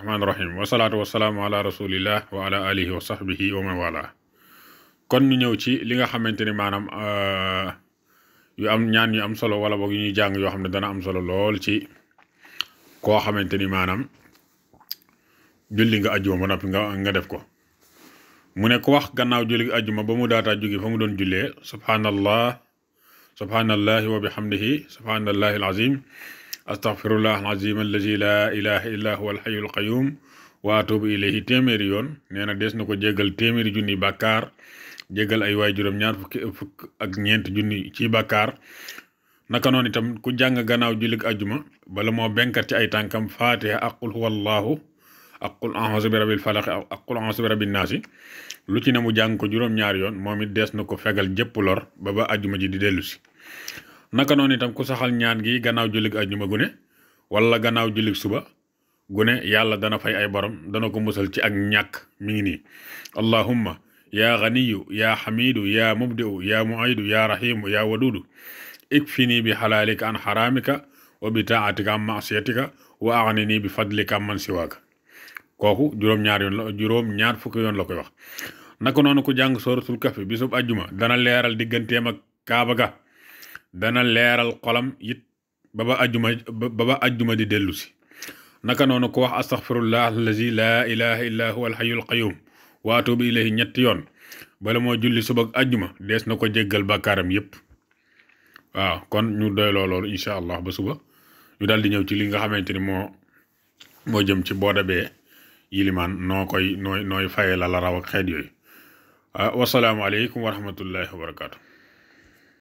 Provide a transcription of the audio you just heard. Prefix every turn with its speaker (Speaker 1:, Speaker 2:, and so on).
Speaker 1: rahmaani rahim wasalaatu wasalaamu ala rasulillah wa ala alihi wa sahbihi wa man wala kon ñu ñëw ci li nga xamante ni maanaam yu am ñaan yu am solo wala boog yu ñuy jàng yoo xam ne dana am solo lool ci koo xamante ni maanaam julli nga ajjuma ba noppi nga def ko mu ne ku wax gannaaw julli ajjuma ba mu daataa jóge fa mu doon jullee subhanallahi wa bihamdihi subhanallahi alazim astaghfirullah alazim allazi la ilaha illa huwa alhayyul qayyum wa atubu ilayhi téeméeri yoon nee na des na ko jéggal téeméeri junni bàkkaar jéggal ay waay juróom ñaar fukk ak ñeent junni ci bàkkaar naka noonu itam ku jàng gannaaw jullig ajjuma bala moo benkat ci ay tànkam fatiha ak qul huwallahu ak qul a'udhu bi rabbil falaq ak qul a'udhu bi rabbin naasi lu ci ne mu jàng ko juróom-ñaari yoon moom it des na ko fegal jëpp lor ba ajjuma ji di dellu si naka noonu itam ku saxal ñaan gi gannaaw jullig ajjuma gune wala gannaaw jullig suba gune yàlla dana fay ay borom dana ko musal ci ak ñàkk mi ngi nii allahumma ya ganiyu ya xamidu ya mubdi'u ya mu'idu ya rahimu ya wadudu ikfini bi xalaalika an xaraamika wa bi taatika an masiyatika wa aghnini bi fadlika man siwaaka kooku juróom-ñaar fukki yoon la koy wax naka noonu ku jàng sooratul kahfi bisub ajjuma dana leeral digganteem ak kaaba ga dana leeral xolam it ba ajjuma di dellu si naka noonu ku wax astaghfirullah allazi la ilaha illa huwa alhayyul qayyum wa atubu ilayhi ñetti yoon bala moo julli suba ak ajjuma dees na ko jéggal bàkkaaram yépp waaw kon ñu doy loolu incha allah ba suba ñu daal di ñëw ci li nga xamante ni moo jëm ci boo dabee yilimaan nooy faye la raw ak xeet yooyu wasalaamu aleykum wa rahmatullahi wa barakaatu